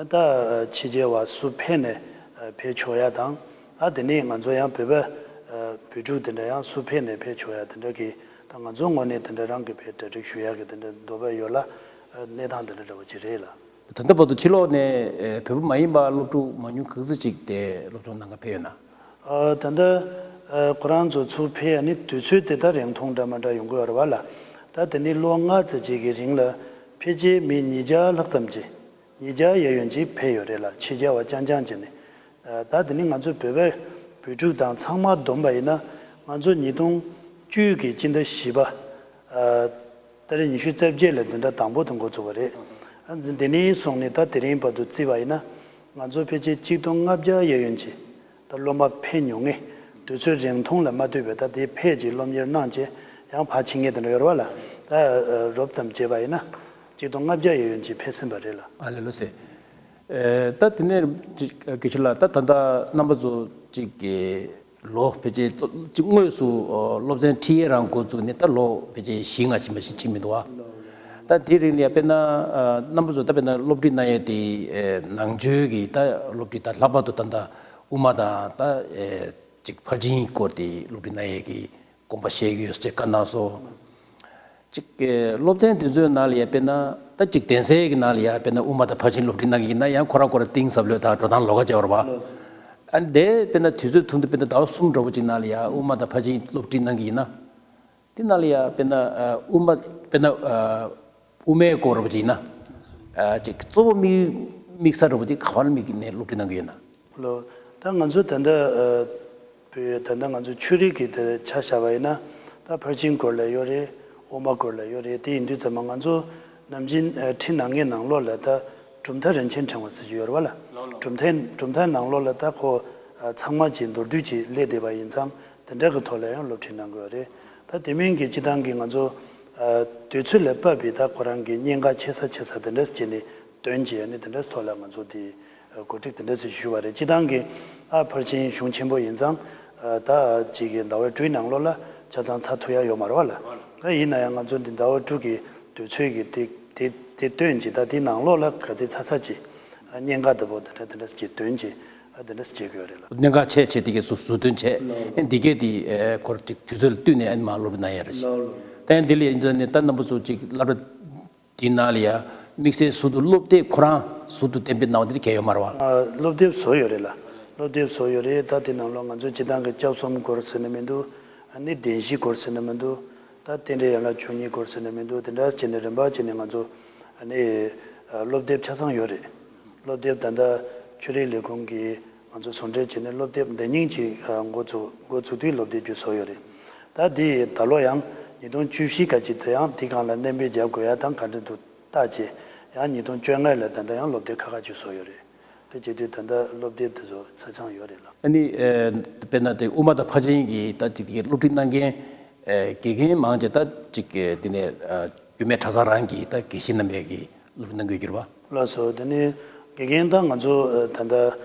ད་ཨ་ཕྱི་རྒྱལ་བ་སུ་ཕེབས་ནས་ཨ་ཕེབས་ཆོག་ཡ་དང་། ཨ་དེ་ནས་ང་ཚོ་ཡང་བོད་པ་ཨ་བོད་ཕྲུག་དེ་འདྲ་ཡང་སུ་ཕེབས་ནས་ཕེབས་ཆོག་ཡ་དེ་འདྲ་གི་ད་ང་ཚོའི་ངོས་ནས་དེ་འདྲ་རང་གི་ཕེབས་གྲ་སྒྲིག་ཞུ་ཡ་གི་དེ་འདྲ་འདོད་པ་ཡོད་ལ། ཨ་གནས་སྟངས་དེ་འདྲ་འདྲ་བོ་ཅིག་རེད་ལ། ད་ལྟ་བར་དུ་ཕྱི་ལོགས་ནས་ཨེ་བོད་པ་མ་ཡིན་པ་སློབ་ཕྲུག་མང་ཉུང་ག་ཚོད་ཅིག་དེ་སློབ་སྦྱོང་གནང་ག་ཕེབས་ཡོད་ན། ཨ་ད་ལྟ་ཨ་ཁོ་རང་ཚོ་ཚུར་ཕེབས་ཡ་ནི་དུས་ཚོད་དེ་ད་རིང་ཐུང་འདྲ་མ་འདྲ་ཡོང་གི་ཡོད་རེད་བ་ལ། ད་དེ་ནི་ལོ་ལྔ་ཙམ་ཅིག་གི་རིང་ལ་ཕལ་ཆེར་མི་ཉིས་བརྒྱ་ལྷག་ཙམ་ཅིག་ཉིས་བརྒྱ་གཡས་གཡོན་ཅིག་ཕེབས་ཡོད་རེད་ལ། ཕྱི་རྒྱལ་བ་རྐྱང་རྐྱང་བྱས་ནས། ཨ་ད་དེ་ནི་ང་ཚོ་བོད་པའི་བོད་ཕྲུག་དང་ཚང་མ་བསྡོམས་པ་ཡིན་ན་ང་ཚོ་ཉིས་སྟོང་བཅུ་གི་སྤྱི་ཟླ་བཞི་པ། ཨ་ཏ་རིག་ཉི་ཤུ་རྩ་བརྒྱད་ལ་འཛིན་གྲྭ་དང་པོ་དེ་འགོ་ཚུགས་པ་རེད། ཨ་འཛིན་དེ་ནས་བཟུང་ནས་ད་དེ་རིང་བར་དུ་བརྩིས་པ་ཡིན་ན་ང་ཚོ་ཕལ་ཆེར་གཅིག་སྟོང་ལྔ་བརྒྱ་གཡས་གཡོན་ཅིག་ད་སློབ་མ་ཕེབས་མྱོང་ངེས། དུས་ཚོད་རིང་ཐུང་ལ་མ་ལྟོས་པའི་ད་དེ་ཕེབས་ཀྱི་སློབ་གཉེར་གནང་བྱས་ཡང་ཕར་ཕྱིན་མཁན་དེ་འདྲ་ཡོད་རེད་བ་ལ། ད་རོབ་ཙམ་བྱས་པ་ཡིན་ན་གཅིག་སྟོང་ལྔ་བརྒྱ་གཡས་གཡོན་ཅིག་ཕེབས་ཟིན་པ་རེད་ལ། ཨ་ལེ་ལོ་སེ། ཨེ་ད་དེ་ནས་དགེ་ཆེ་ལགས། ད་ད་ལྟ་རྣམ་པ་ཚོ་གཅིག་གི་ལོ་ཕལ་ཆེར་གཅིག་དངོས་སུ་ཨོ་སློབ་ཚན་ཁྲིད་ཡས་རང་འགོ་བཙུགས་ནས་ད་ལོ་ཕལ་ཆེར་བཞི་ལྔ་ཕྱིན་པ་ཞིག་ཅིག་མི་འདུག་བ། ད་དེ་རིང་ལ་ཡ་དཔེར་ན་ཨ་རྣམ་པ་ཚོ་ད་དཔེར་ན་སློབ་ཁྲིད་གནང་ཡས་དེ་ཨེ་ནང་ཆོས་ཀྱི་ད་སློབ་ཁྲིད་ད་ལྷག་པར་དུ་ད་ལྟ་དབུ་མ་དང་ད་ཨེ་གཅིག་ཕར་ཕྱིན་སྐོར་དེ་སློབ་ཁྲིད་གནང་ཡས་ཀྱི་དགོངས་པ་བཞེས་ཀྱི་ཡོད་ཅེས་བཀའ་གནང་སོང་། གཅིག་གི་སློབ་ཚན་དེ་ཚོའི་ནང་ལ་ཡ་དཔེར་ན་ད་གཅིག་གདན་སའི་གི་ནང་ལ་ཡ་དཔེར་ན་དབུ་མ་དང་ཕར་ཕྱིན་སློབ་ཁྲིད་གནང་གི་ཡིན་ན་ཡང་ཁོ་རང་ཁོ་རང་གཏིང་ཟབ་ལོས་དང་འགྲོ་སྟངས་ལོགས་ཀ་བྱས་པ་རེད་བ། ཨ་ནི་དེ་དཔེར་ན་དུས་ཚོད་ཐུང་དུ་དཔེར་ན་ཟླ་བ་གསུམ་འདྲ་པོ་ཅིག་ནང་ལ་ཡ་དབུ་མ་དང་ཕར་ཕྱིན་སློབ་ཁྲིད་གནང་གི་ཡིན་ན། དེ་ནང་ལ་ཡ་དཔེར་ན་ཨ་དབུ་མ་དཔེར་ན་ཨ་དབུ་མའི་སྐོར་འདྲ་པོ་ཅིག་ཡིན་ན་ཨ་ཅིག་གཙོ་བོ་དམིགས་དམིགས་ས་འདྲ་པོ་དེ་ག་བ་ལ་དམིགས་ནས་སློབ་ཁྲིད་གནང་གི་ཡོད་ན། ལོ། ད་ང་ཚོ་ད་ལྟ་ཨ་བོད་ད་ལྟ་ང་ཚོ་ཆོས་རིག་གི་དེ་ཆ་བཞག་པ་ཡིན་ན་ད་ཕར་ཕྱིན་སྐོར་ལ་ཡོད་རེད། དབུ་མ་སྐོར་ལ་ཡོད་རེད། དེ་ཡིན་དུས་ཙམ་པ་ང་ཚོ་ནམ་རྒྱུན་ཨ་ཁྲིད་གནང་མཁན་ནང་ལོགས་ལ་ད་གྲུབ་མཐའ་རིན་ཆེན་ཕྲེང་བ་ཟེར་གྱི་ཡོད་རེད་བ་ལ། གྲུབ་མཐའི་གྲུབ་མཐའི་ནང་ལོགས་ལ་ད་ཁོ་ཨ་ཚང་མ་གྱི་མདོར་བསྡུས་ཀྱིས་སླེབས་བསྡད་པ་ཡིན་ཙང་དེ་འདྲ་གི་ཐོག་ལ་ཡང་སློབ་ཁྲིད་གནང་དགོས་རེད། ད་དེ་མིན་གྱི་སྤྱི་བཏང་གི་ང་ཚོ་ཨ་དུས་ཚོད་ལ་དཔག་པའི་ད་ཁོ་རང་གི་གཉེན་ཁ་ཆེ་ས་ཆེ་ས་དེ་འདྲ་བྱས་ནས་བཏོན་བྱས་ནས་དེ་འདྲ་ཐོག་ལ་ང་ཚོ་དེ་གོ་སྒྲིག་དེ་འདྲ་ཞིག་ཞུས་པ་རེད། སྤྱི་བཏང་གི་ཨ་ཕར་ཕྱིན་གཞུང་ཆེན་པོ་ཡིན་ཙང་ཨ་ད་ཅིག་གི་ཟླ་བ་དྲུག་ནང་ལོགས་ལ་ཆ་ཚང་ཚར་ཐུབ་ཡ་ཡོད་མ་རེད་བ་ལ། ཨ་ཡིན་ན་ཡང་ང་ཚོ་འདི་ཟླ་བ་དྲུག་གི་དུས་ཚོད་ཀྱི་དེ་དེ་དེ་བཏོན་བྱས་ད་དེ་ནང་ལོགས་ལ་ག་ཚོད་ཚར་ཚར་ཅིག་ཨ་གཉེན་ཁ་དེ་པོ་དེ་འདྲ་དེ་འདྲ་ཞིག་བཏོན་བྱས་ཨ་དེ་འདྲ་ཞིག་བྱེད་དགོས་ཡོད་རེད་ལ། གནད་འགག་ཆེ་ཆེ་དེ་གའི་ཟུར་ཟུར་བཏོན་བྱས་ཨ་འདི་གའི་དེ་ཨ་ཁོར་ཅིག་དུས་ཚོད་ལ་བསྟུན་ནས་ཨ་མ་སློབ་གནང་ཡ་རེད། ད་ཡང་འདི་ལ་ཡིན་ཙང་ནི་ད་རྣམ་པ་ཚོ་ཅིག་སློབ་གྲྭ་དེའི་ནང་ལ་ཡ་དམིགས་བསལ་ཟུར་དུ་སློབ་དེབ་ཁོ་རང་ཟུར་དུ་གཏན་འབེབས་གནང་བ་དེ་གལ་ཡོད་མ་རེད་བ། ཨ་སློབ་དེབ་བཟོ་ཡོད་རེད་ལ། སློབ་དེབ་བཟོ་ཡོད་རེད། ད་དེ་ནང་ལོགས་ང་ཚོ་སྤྱི་བཏང་གི་སྐྱབས་གསུམ་སྐོར་ཟེར་ནི་མི་འདུག། ཨ་ནི་བདེན་བཞི་སྐོར་ཟེར་ནི་མི་འདུག། ད་རྟེན་འབྲེལ་ཡན་ལག་བཅུ་གཉིས་སྐོར་ཟེར་ནི་མི་འདུག། དེ་འདྲ་བྱས་ནས་རིམ་པ་བྱས་ནས་ང་ཚོ་ཨ་ནི་ཨ་སློབ་དེབ་ཆ་ཚང་ཡོད་རེད། སློབ་དེབ་ད་ལྟ་ཆོས་རིག་ལས་ཁུངས་ཀྱིས་ང་ཚོ་ཟུང་འབྲེལ་བྱས་ནས་སློབ་དེབ་འདི་ཉིན་གཅིག་ཨ་འགོ་ཚུགས་འགོ་ཚུགས་དུས་སློབ་དེབ་ཀྱི་བཟོ་ཡོད་རེད། ད་འདི་ད་ལོ་ཡང་ཉིས་སྟོང་བཅུ་བཞི་ག་ཅིག་དེ་ཡང་འདི་སྒང་ལ་གནད་འབེབས་རྒྱག་དགོས་ཡ་དང་ག་འདྲ་འདུག་བལྟ་བྱས་ ཡང་ཉིས་སྟོང་བཅོ་ལྔ་ལ་ད་ལྟ་ཡང་སློབ་དེབ་ཁག་ཁག་ཅིག་བཟོ་ཡོད་རེད། དེ་བྱེད་དུས་ད་ལྟ་སློབ་དེབ་དེ་ཚོ་ཆ་ཚང་ཡོད་རེད་ལ། ཨ་ནི་ཨེ་དཔེར་ན་དེ་དབུ་མ་དང་ཕར་ཕྱིན་གྱི་ད་ཅིག་དེ་སློབ་ཁྲིད་གནང་མཁན་ཨེ་དགེ་རྒན་མང་ཆེ་ད་ཅིག་ཨེ་དེ་ནས་ཨ་རྒྱུད་སྨད་གྲྭ་ཚང་རང་གི་ད་དགེ་བཤེས་རྣམ་པས་ཀྱི་སློབ་ཁྲིད་གནང་གི་ཡོད་ཀྱི་རེད་པ། ལགས་སོ། དེ་ནི་དགེ་རྒན་ད་ང་ཚོ་ཨ་ད་ལྟ་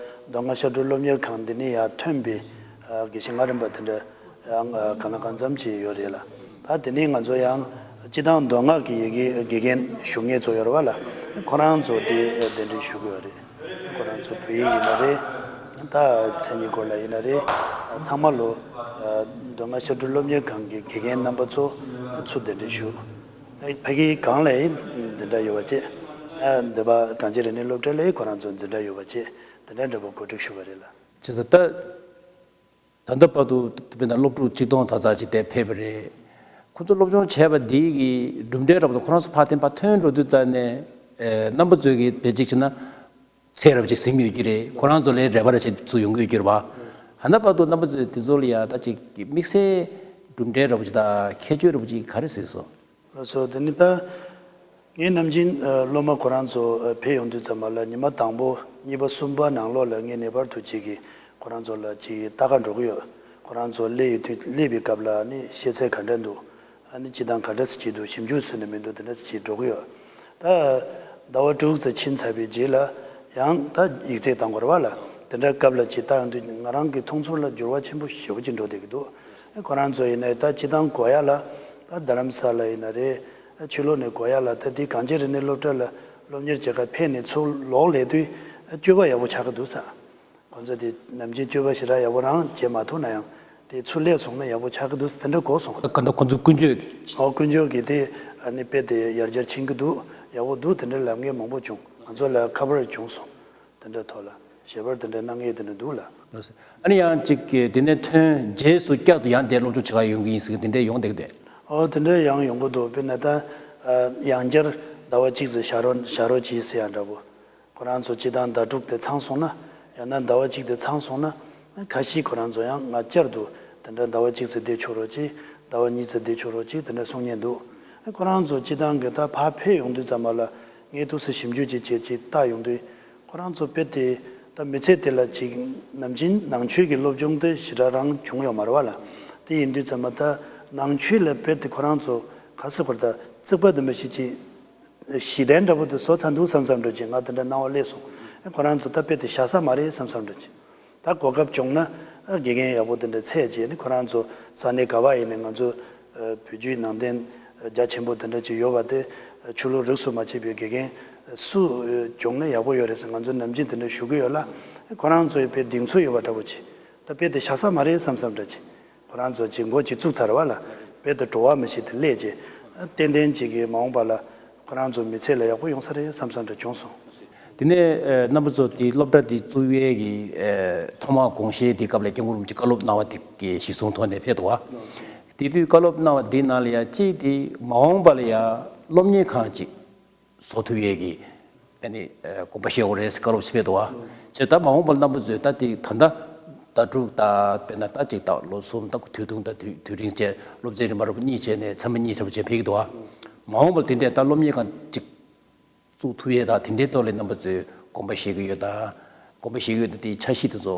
མདོ་སྔགས་ཤར་གྲུ་སློབ་གཉེར་ཁང་འདི་ནས་ཡར་ཐོན་པའི་ཨ་དགེ་བཤེས་ལྔ་རིམ་པ་དེ་འདྲ་ཡང་ཨ་གང་ལ་གང་འཚམ་ཅིག་ཡོད་རེད་ལ། ད་དེ་ནས་ང་ཚོ་ཡང་སྤྱིར་བཏང་མདོ་སྔགས་ཀྱི་ཡི་གེ་དགེ་རྒན་ཞུ་མཁན་ཚོ་ཡོད་རེད་པ་ལ། ཁོ་རང་ཚོ་དེ་གདན་འདྲེན་ཞུ་གི་ཡོད་རེད། ཁོ་རང་ཚོ་བོད་ཡིག་ཡིན་ན་རེད། ད་མཚན་ཉིད་སྐོར་ལ་ཡིན་ན་རེད། ཚང་མ་ལོ་མདོ་སྔགས་ཤར་གྲུ་སློབ་གཉེར་ཁང་གི་དགེ་རྒན་རྣམ་པ་ཚོ་ཚུར་གདན་འདྲེན་ཞུ། ཕ་གི་གང་ལ་ཡིན་འཛིན་གྲྭ་ཡོད་པ་བཅས། འདི་པ་གངས་ཅན་རིག་གནས་སློབ་གྲྭ་ལ་ཡིན་ཁོ་རང་ཚོ་འཛིན་གྲྭ་ཡོད་པ་བཅས་དེ་འདྲ་འདྲ་པོ་གོ་སྒྲིག་ཞུ་བ་རེད་ལ། བྱས་ཙང་ད། ད་ལྟ་བར་དུ་དཔེར་ན་སློབ་ཕྲུག་ཆིག་སྟོང་ཙམ་ཙམ་ཅིག་དེ་ཕེབས་པ་རེད། ཁོ་ཚོ་སློབ་སྦྱོང་བྱས་པ་འདི་གི་གྲུབ་འབྲས་འདྲ་པོ་དང་ཁོ་རང་ཚོ་ཕར་དེ་ཕར་ཐོན་འགྲོ་དུས་ཙམ་ནས་ཨེ་རྣམ་པ་ཚོས་ཀྱི་དཔེ་གཅིག་བྱས་ན་ཚད་རབ་ཅིག་ཟིན་ཡོད་ཀྱི་རེད། ཁོ་རང་ཚོ་ལས་རེ་བ་རེ་བྱེད་ཚུལ་ཡོང་གི་ཡོད་ཀྱི་རེད་པ། ཧ་ན་བར་དུ་རྣམ་པ་ཚོས་དེ་ཚོ་ལ་ཡ་ད་ཅིག་དམིགས་བསལ་གྲུབ་འབྲས་འདྲ་པོ་ཅིག་དང་ཁྱད་ཆོས་འདྲ་པོ་ཅིག་ག་རེ་གཟིགས་སོང་། ལགས་སོ། དེ་ནི་ད་ངའི་ནམ་རྒྱུན་ཨ་སློབ་མ་ཁོ་རང་ཚོ་ཨ་ཕེབས་ཡོང་དུས་ཙམ་པ་ལ་ཉི་མ་དང་པོ་གཉིས་པ་གསུམ་པ་ནང་ལོགས་ལ་ངས་ངེས་པར་དུ་ཅིག་གིས་ཁོ་རང་ཚོ་ལ་ཅིག་ལྟ་ག་འགྲོ་གི་ཡོད། ཁོ་རང་ཚོ་སླེབས་ཡོད་དུས་སླེབས་པའི་སྐབས་ལ་ནི་ཤེས་ཚད་ག་འདྲ་འདུག་ཨ་ནི་སྤྱིར་བཏང་ག་འདྲ་ཞིག་འདུག་ཞིབ་འཇུག་ཟེར་ནས་མི་འདུག་དེ་འདྲ་ཞིག་འགྲོ་གི་ཡོད། ད་ཟླ་བ་དྲུག་ཙམ་ཕྱིན་ཚར་བའི་རྗེས་ལ་ཡང་ད་ཡིག་ཚད་བཏང་དགོས་རེད་པ་ལ། དེ་འདྲ་སྐབས་ལ་ཅིག་ལྟ་ཡོང་དུས་ང་རང་གི་མཐོང་ཚུལ་ལ་འགྱུར་བ་ཆེན་པོ་ཞེ་པོ་ཅིག་འགྲོ་བསྡད་ཀྱི་འདུག་ཁོ་རང་ཚོ་ཡིན་ནའི་ད་སྤྱིར་བཏང་གོ་ཡ་ལ་ད་རྡ་རམ་ས་ལ་ཡིན་ན་རེད། ཕྱི་ལོགས་ནས་གོ་ཡ་ལ་ད་འདི་གངས་ཅན་རིག་གནས་སློབ་གྲྭ་ལ་སློབ་གཉེར་བྱེད་གར་ཕེབས་ནས་ཚུར་ལོག་སླེབས་དུས་སྤྱོད་པ་ཡག་པོ་ཆགས་ཀྱི་འདུག་ས། ཁོ་ཚོ་དེ་ནམ་རྒྱུན་སྤྱོད་པ་ཞེ་དྲག་ཡག་པོ་རང་བྱེད་མ་ཐུབ་ན་ཡང་དེ་ཚུར་སླེབས་སོང་ན་ཡག་པོ་ཆགས་ཀྱི་འདུག་ཟེར་དེ་འདྲ་གོ་སོང་། གང་ལྟར་ཁོ་ཚོའི་ཀུན་སྤྱོད། ཨོ་ཀུན་སྤྱོད་ཀྱི་དེ་ཨ་ནི་དཔེ་དེ་ཡར་རྒྱས་ཕྱིན་གྱི་འདུག་ཡག་པོ་འདུག་དེ་འདྲ་ལབ་མཁན་མང་པོ་བྱུང་། ང་ཚོ་ལ་ཁ་པར་བྱུང་སོང་། དེ་འདྲ་ཐོག་ལ་ཞལ་པར་དེ་འདྲ་གནང་མཁན་དེ་འདྲ་འདུག་ལ། ལགས་སོ། ཨ་ནི་ཡང་ཅིག་གི་དེ་ནས་ཐོན་རྗེས་སུ་བསྐྱར་དུ་ཡང་དེ་སློབ་སྦྱོང་བྱེད་ག་ཡོང་གི་ཡིན་ཟེར་གི་དེ་འདྲ་ཡོང་བསྡད་ཀྱི་འདུག་ཨོ་དེ་འདྲ་ཡང་ཡོང་གི་འདུག་དཔེར་ན་ད་ཨ་ཡང་བསྐྱར་ཟླ་བ་གཅིག་ཙམ་བཞག་རོགས་བཞག་རོགས་གྱིས་ཟེར་ཡ་འདྲ་པོ། ཁོ་རང་ཚོ་སྤྱིར་བཏང་ཟླ་དྲུག་དེ་ཚང་སོང་ན། ཡང་ན་ཟླ་བ་གཅིག་དེ་ཚང་སོང་ན། ཁ་ཤས་ཁོ་རང་ཚོ་ཡང་ང་བསྐྱར་དུ་དེ་འདྲ་ཟླ་བ་གཅིག་ཙམ་བསྡད་ཆོག་རོགས་གྱིས། ཟླ་བ་གཉིས་ཙམ་བསྡད་ཆོག་རོགས་གྱིས་དེ་འདྲ་གསུང་མཁན་འདུག་ཁོ་རང་ཚོ་སྤྱིར་བཏང་གི་ད་ཕར་ཕེབས་ཡོང་དུས་ཙམ་པ་ལ་ངས་ཏོག་ཙམ་ཞིབ་འཇུག་ཅིག་བྱས་ཅིག་བལྟ་ཡོང་དུས། ཁོ་རང་ཚོ་དཔེ་དེ་ད་མི་ཚེ་དེ་ལ་ཅིག་ནམ་རྒྱུན་ནང་ཆོས་ཀྱི་སློབ་སྦྱོང་དེ་ཞེ་དྲག་རང་བྱུང་ཡོད་མ་རེད་པ་ལ། དེ་ཡིན་དུས་ཙམ་པ་ད་ནང་ཆོས་ལ་དཔེ་དེ་ཁོ་རང་ཚོ་ག་ཟེར་དགོས་རེད། ད་རྩིག་པ་དེ་འདྲ་ཞིག་ཅིག་གཞི་རྟེན་འདྲ་པོ་དེ་བཟོ་ཚར་འདུག་བསམ་བསམ་འདྲ་ཅིག་ང་དེ་འདྲ་སྣང་བ་སླེབས་སོང་། ཁོ་རང་ཚོ་ད་དཔེ་དེ་བཞག་ས་མ་རེད་བསམ་བསམ་འདྲ་ཅིག་ད་གོ་སྐབས་བྱུང་ན་ཨ་དགེ་རྒན་ཡག་པོ་དེ་འདྲ་འཚོལ་བྱས་ནས་ཁོ་རང་ཚོ་ས་གནས་ག་པར་ཡིན་ནའི་ང་ཚོ་ཨ་བོད་བརྒྱུད་ནང་བསྟན་རྒྱ་ཆེན་པོ་དེ་འདྲ་ཅིག་ཡོད་པ་དེ་ཆོས་ལུགས་རིས་སུ་མ་ཆད་པའི་དགེ་རྒན་སུ་བྱུང་ན་ཡག་པོ་ཡོད་རེད་ཟེར་ང་ཚོ་ནམ་རྒྱུན་དེ་འདྲ་ཞུ་གི་ཡོད་ལ། ཁོ་རང་ཚོའི་དཔེ་གདེང་ཚོད་ཡོད་པ་འདྲ་པོ་ཅིག་ད་དཔེ་དེ་བཞག་ས་མ་རེད་བསམ་བསམ་འདྲ་ཅིག་ཁོ་རང་ཚོ་ཅིག་འགོ་ཅིག་བཙུགས་ཚར་བ་ལ་དཔེ་དེ་བྲོ་བ་མི་ཤེས་དེ་སླེབས་རྗེས་ཏན་ཏན་ཅིག་གི་མ་འོངས་པ་ལ་ཁོ་རང་ཚོ་མི་ཚེ་ལ་ཡག་པོ་ཡོང་ས་རེད་བསམ་བསམ་འདྲ་བྱུང་སོང་། དེ་ནས་ཨ་རྣམ་པ་ཚོ་དེ་སློབ་གྲྭ་དེ་བཙུགས་ཡས་ཀྱི་ཨ་ཐོག་མ་དགོངས་བཞེས་དེ་སྐབས་ལ་སྐྱབས་མགོན་རིན་པོ་ཆེས་བཀའ་སློབ་གནང་བ་དེ་གི་གཞི་བཟུང་ཐོག་ནས་ཕེབས་འདུག་བ། དེ་དུས་བཀའ་སློབ་གནང་བ་དེའི་ནང་ལ་ཡ་གཅིག་དེ་མ་འོངས་པ་ལ་ཡ་སློབ་གཉེར་ཁང་ཅིག་བཟོ་ཐུབ་ཡས་ཀྱི་ཨ་ནི་ཨ་དགོངས་པ་བཞེས་དགོས་རེད་ཟེར་བཀའ་སློབ་ཞིག་ཕེབས་འདུག་བ། བྱས་ད་མ་འོངས་པར་རྣམ་པ་ཚོས་ད་དེ་ད་ལྟ་ཟླ་དྲུག་ད་དཔེར་ན་ད་ཅིག་ད་ལོ་གསུམ་ད་དུས་ཐུང་ད་དུས་དུས་རིང་བྱས་སློབ་ཚན་རིམ་པ་རེ་གཉིས་བྱས་ནས་ཚན་པ་གཉིས་ཆ་བོ་བྱས་ཕེབས་ཀྱི་འདུག་བ། མ་འོངས་པར་དེ་འདྲས་ད་སློབ་གཉེར་ཁང་ཅིག་བཙུགས་ཐུབ་ཡས་ད་དེ་འདྲའི་ཐོག་ལ་རྣམ་པ་ཚོས་དགོངས་པ་བཞེས་ཀྱི་ཡོད་ད། དགོངས་པ་བཞེས་ཀྱི་ཡོད་ད་དེའི་འཆར་གཞི་དེ་ཚོ་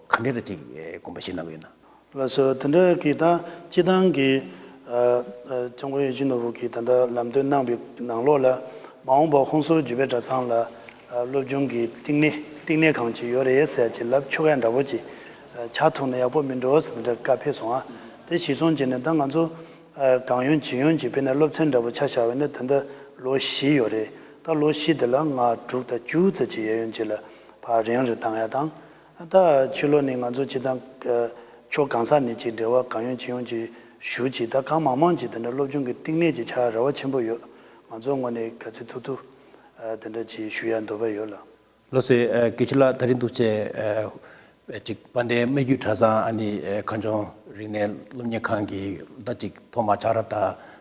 ག་འདྲས་ར་ཅིག་དགོངས་པ་བཞེས་གནང་གི་ཡོད་ན། ལགས་སོ། དེ་འདྲ་གི་ད་སྤྱིར་བཏང་གི་ཨ་ཨ་སྐྱབས་མགོན་ཡིད་བཞིན་ནོར་བུ་གིས་ད་ལྟ་ལམ་སྟོན་གནང་བའི་ནང་ལོགས་ལ་མ་འོངས་པ་ཧོན་སུར་འཇུ་བའི་གྲྭ་ཚང་ལ་ཨ་སློབ་སྦྱོང་གི་བསྟི་གནས་བསྟི་གནས་ཁང་ཅིག་ཡོད་རེད་ཟེར་ཅིག་ལབ་ཆོག་ཡ་འདྲ་པོ་ཅིག་ཨ་ཆགས་ཐུབ་ན་ཡག་པོ་མིན་འགྲོ་ཟེར་འདྲ་བཀའ་ཕེབས་སོང་ཨ། དེ་གཞིར་བཟུང་བྱས་ནས་ད་ང་ཚོ་ཨ་གང་ཡོང་ཇི་ཡོང་ཅིག་དཔེར་ན་སློབ་ཚན་འདྲ་པོ་ཆ་བཞག་པ་ཡིན་ན་ད་ལྟ་ལོ་བཞི་ཡོད་རེད། ད་ལོ་བཞི་དེ་ལ་ལྔ་དྲུག་དང་བཅུ་ཙམ་ཅིག་གཡས་གཡོན་ཅིག་ལ་ཕར་རིང་རུ་བཏང་ཡ་དང་། ད་ཕྱི་ལོགས་ནས་ང་ཚོ་སྤྱིར་བཏང་ཨ་ཕྱོགས་གང་ས་ནས་ཅིག་འབྲེལ་བ་གང་ཡོང་ཅི་ཡོང་ཅིག་ཞུ་ཅིག་ད་གང་མང་མང་ཅིག་དེ་འདྲ་སློབ་སྦྱོང་གི་བསྟི་གནས་ཅིག་ཆགས་རེ་བ་ཆེན་པོ་ཡོད། ང་ཚོའི་ངོས་ནས་ག་ཚོད་ཐུབ་ཐུབ་ཨ་དེ་འདྲ་ཅིག་ཞུ་ཡ་འདོད་པ་ཡོད་ལགས། ལགས་སོ། ཨ་དགེ་བཤེས་ལགས་ད་རིང་འདུག་བྱས་ཨ་ཅིག་དཔལ་ལྡན་སྨད་རྒྱུད་གྲྭ་ཚང་ཨ་ནི་ཨ་གངས་ལྗོངས་རིག་གནས་སློབ་གཉེར་ཁང་གི་ད་ཅིག་ཐོག་མ་ཆགས་རབས་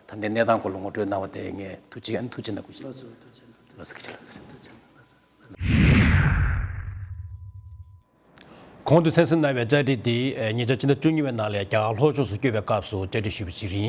དང་ད་ལྟའི་གནས་སྟངས་སྐོར་ལ་ངོ་སྤྲོད་གནང་བ་དེ་ངས་ཐུགས་རྗེ་ཨ་ནི་ཐུགས་རྗེ་གནང་དགོས་ཤིང་། ལགས་སོ། ཐུགས་རྗེ་གནང་། ལགས་སོ། དགེ་བཤེས་ལགས། གོང་དུ་གསན་གཟིགས་གནང་བའི་བཅར་འདྲི་འདི་ཉེ་ཆར་ཕྱི་ཟླ་བཅུ་གཉིས་པའི་ནང་ལ་རྒྱ་གར་ལྷོ་ཕྱོགས་སུ་བསྐྱོད་པའི་སྐབས་སུ་བཅར་འདྲི་ཞུས་པ་ཞིག་ཡིན།